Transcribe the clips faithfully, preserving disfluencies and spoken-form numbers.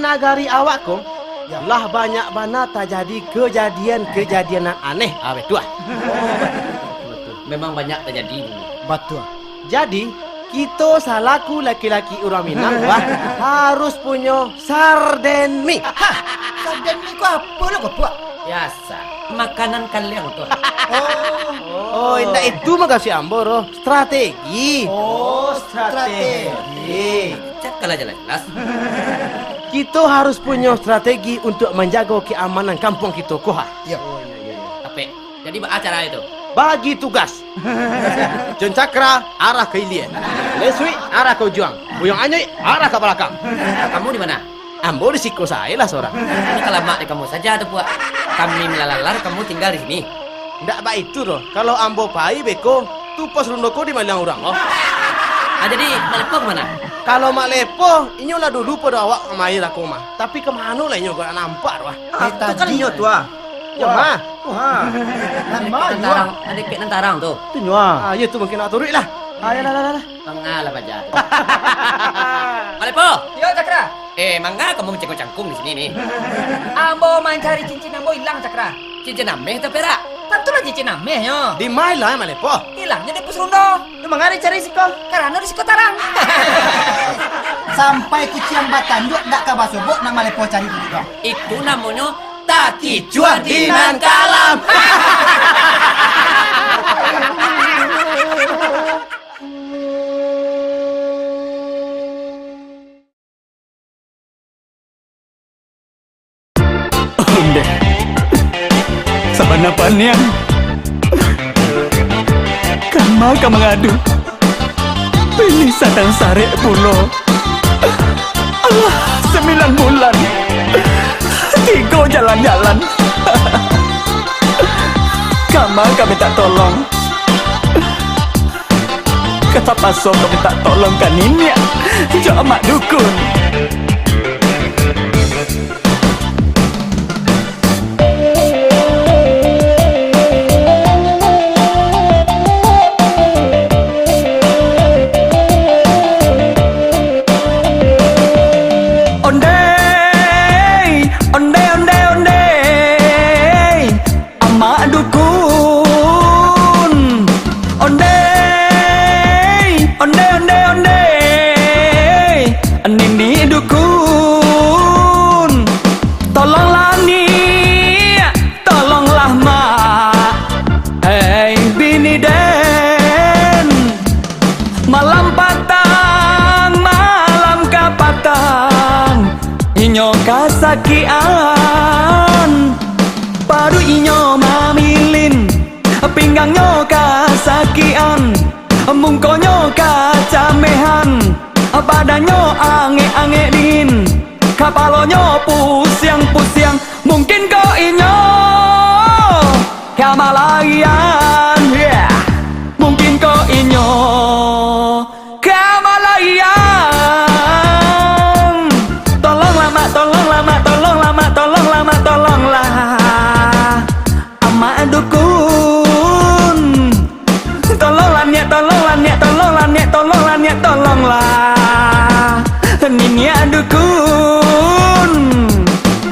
Nagari awak ko, lah banyak bana tajadi kajadian-kajadian nan aneh, ah, batua. Memang banyak tajadi. Batua. Jadi, kito salaku laki-laki urang Minang, wah, harus punyo sarden mi. Hah? Sarden mi ko apo lo, Puak? Biaso. Makanan kalian tu. Oh. Oh, indak itu makasuik ambo, doh. Strategi. Oh, strategi. Cakaplah jelas-jelas. Kito harus punyo strategi untuak manjago keamanan kampuang kito ko, ha. Iyo. Oh, iyo, iyo, iyo. Tapi, jadi baa cara itu? Bagi tugas. Jon Cakra, arah ka ilia. Lesuik, arah ka ujuang. Buyuang Anyuik, arah ka balakang. Kamu di mana? Ambo di siko sae lah sorang. Ini kalamak di kamu saja tu, Puak. Kami malalalar, kamu tinggal di sini. Ndak baitu doh. Kalau ambo pai beko, tu pos rundo ko dimaliang urang, oh. Ah, jadi Mak Lepoh ka mana? Kalau Mak Lepoh, inyo lah dulu pado awak kamari lah ko mah. Tapi ka mano lah inyo, ndak nampak doh, ah. Ah, tu kan inyo tu, ah. Yo, Wah. Mah. Wah. Nan Adek ma kek nan nyo, ah? Tarang, adek kek nan tarang tu. Tu nyo, ah. Ah, yo tu mungkin nak turuik lah. Ah, yo lah, lah, lah, lah. Mangalah baja tu. Mak Lepoh. Yo, Cakra. Eh, manga kamu mancangkung-cangkung di sini ni? Ambo mancari cincin ambo ilang, Cakra. Cincin ameh atau perak? Tantulah cincin amehnyo. Di ma ilang, Mak Lepoh? Ilangnyo di pos rundo. Tu manga dicari siko? Karano di siko tarang. Sampai kuciang batanduak ndak ka basobok, nak Mak Lepoh cari dulu doh. Itu namonyo takicuah di nan kalam. Ondeh, sabana paniang, kama ka mangadu, bini sadang sarek pulo. Alah, sambilan bulan, tigo jalan-jalan, kama ka mintak tolong. Ka tapaso ka mintak tolong ka niniak jo amak dukun. Ondeh, ondeh, ondeh, ondeh. Amak dukun, ondeh, ondeh, ondeh, ondeh, niniak dukun, tolonglah niak, tolonglah mak, hei bini den. Malam patang, malam kapatang, inyo kasakikan. Paruik inyo mamilin, pinggangnyo kasakikan, mukonyo kacamehan, badannyo angek-angek dingin, kapalonyo pusiang-pusiang. Mungkin ko inyo ka malarian, yeah. Mungkin ko inyo ka malarian. Tolonglah, mak, tolonglah, mak, tolonglah, mak, tolonglah, mak, tolonglah. Amak dukun. Tolonglah, niak, tolonglah, niak, tolonglah, niak, tolonglah, niak, tolonglah. Niniak dukun.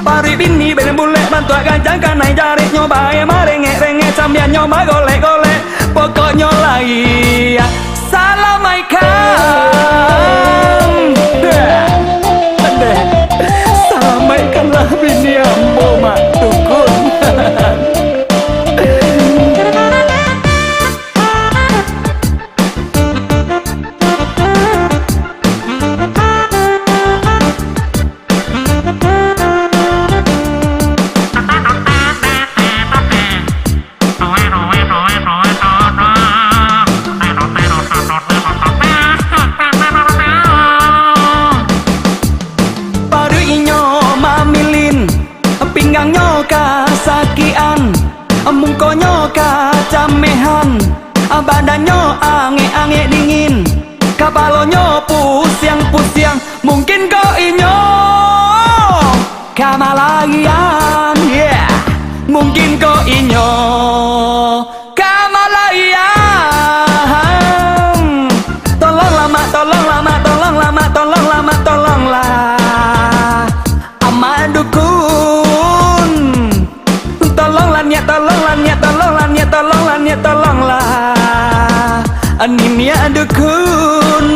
Paruik bini bini bulek bantuak ganjang kanai jareknyo bae marengek-rengek sambianyo bagolek-golek. Pokoknyo lai, salamaikam. Ondeh, salamaikkanlah bini ambo, mak dukun. Paruik inyo mamilin, pinggangnyo kasakikan, mukonyo kacamehan, badannyo angek-angek dingin, kapalonyo pusiang-pusiang. Mungkin ko inyo ka malarian, yeah. Mungkin ko inyo ka malarian. Tolonglah, mak, tolonglah, mak, tolonglah, mak, tolonglah, mak, tolonglah. Niniak dukun,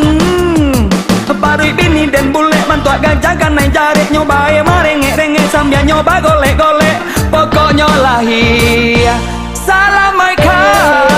paruik bini den bulek, mantuak gajah kanai jareknyo, bae marengek-rengek sambianyo bagolek-golek. Pokoknyo lahia, salamaikam.